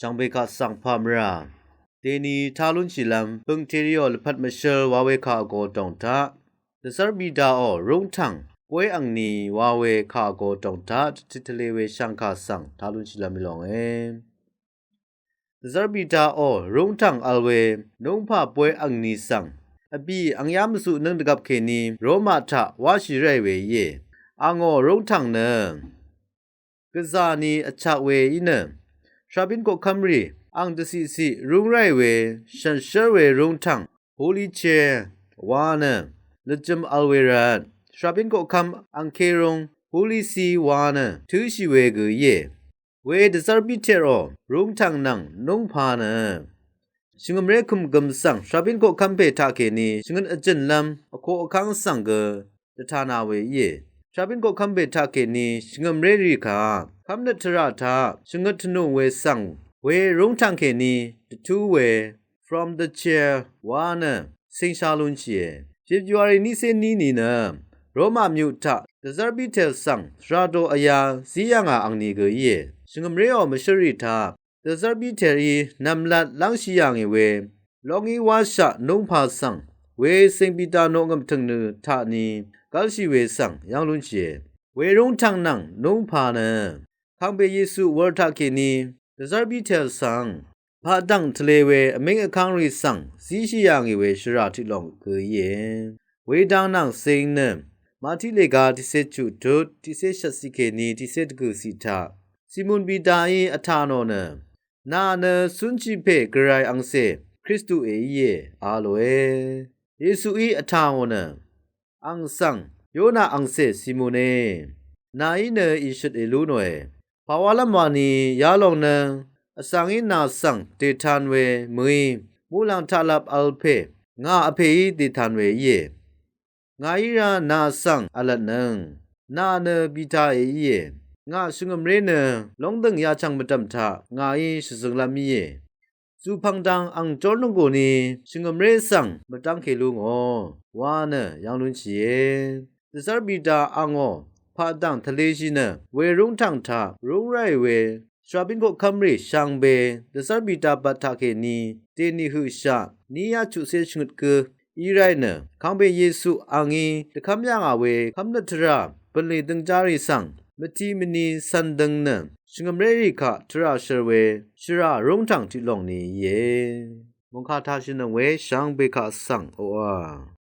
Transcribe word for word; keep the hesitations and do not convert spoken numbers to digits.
Shvngbe kaq svng pà mvrà deni tá lúnshìlv́m pø̀ngteriò lvpat mvshøl wa we kà vgo dòng taq, dvzv́r bì daqò rúngtv̀ng bóy angni wa we kà vgo dòng taq dvtit tvle we shv̀ngkà svng tá lúnshìlv́m í lónge. Dvzv́r bì daqò rúngtv̀ng vl we núngpà bóy angni svng vbì angyá mvzuq nǿng dvgvp kèní Roma taq wáshì ráì we íe. Angò rúngtv̀ng nø gvzà ni vchak we í nø, shvrabín koqkv́mrì ang dvciqciq rúng ráì we shànshér we rúngtv̀ng Holy Chair wa nø lvjø̄m vl we rvt, shvrabín koqkv́m angké rúng Holy See wa nø tǿshì we gø íe. We dvzv́r bíterò rúngtv̀ng nvng núngpà nø shvngø̀mré kø̀mgø̀m svng shvrabín koqkv́m pè taqkèní shvngøt vjø̀nlv́m vkoq vkv́ng svng gø dvtana we íe. Shvrabín koqkv́m pè taqkèní shvngø̀mré rì kà kv́mnøt tvrà taq shvngøt tvnùng we svng we rúngtv̀ng kèní dvtú we From the Chair wa nø cìngsha lúnshìe. February nícé ní nìnø Roma myuq taq dvzv́r bíter svng tvrà do vyá zí yà ngà angni gø íe. Shvngø̀mréò mvshǿrrì taq dvzv́r bíterì nv̀mlat lv́ngshì yà ngì we lóngí wáshaq núngpà svng we Cing Pita noqngø̀m tø̀ngnø taqni gv́lshì we svng yv́ng lúnshìe. We rúngtv̀ng nvng núngpà nø kàngpè Yesu wur taqkèní dvzv́r bíter svng paqdv̀ng tvle we vmíng vkv́ngrì svng zíshì yà ngì we shvrà tiqlòng gø íe. Wedang nvng cing nø Mati lèga tiqcé chuq tut tiqcé shvtciq kèní tiqcé dvgø̀ciq taq Simon Pitaí vtà nò nø, nà nø cúnshì pè Gvray angcè Kristuè íe, a lòe. Yesuí vtà ngò nø, ang svng Yona angcè Simone, nàí nø ìshøt èlú nòe. Pàwálv́m wani yalòng nø vsvngí nà svng dètan we mø̀í muqlàng taqlap vl pè ngà vpèí dètan we íe. Ngàí rá nà svng vlvtnøng, nà nø Pitaè íe. Ngà shvngø̀mré nø lóngdø̀ng yachv̀ng mvdv̀m taq ngàí shvzønglv́m íe. Zùpv̀ng dang ang jórnònggù ni shvngø̀mré svng mvdv́ngke lú ngò wa nø yv́ng lúnshìe. Dvzv́r Pita angò paqdv̀ng tvleshì nø we rúngtv̀ng taq rúng ráì we shvrabín koqkv́mrì shvngbe dvzv́r Pita bvt taqkèní dènì høqshaq ní yá chuqcé shvngøt gø í ráì nø, kàngpè Yesu angí dvkv́m yà ngà we kv́mnøt tvrà bø̀nlì døngjárì svng mvti mvni cv̀n døng nø shvngø̀mré rì kaq tvrà shø̀r we shvrà rúngtv̀ng tiqlòng ni íe. Mòngkà taq shø̀nøng we shvngbe kaq svng oqà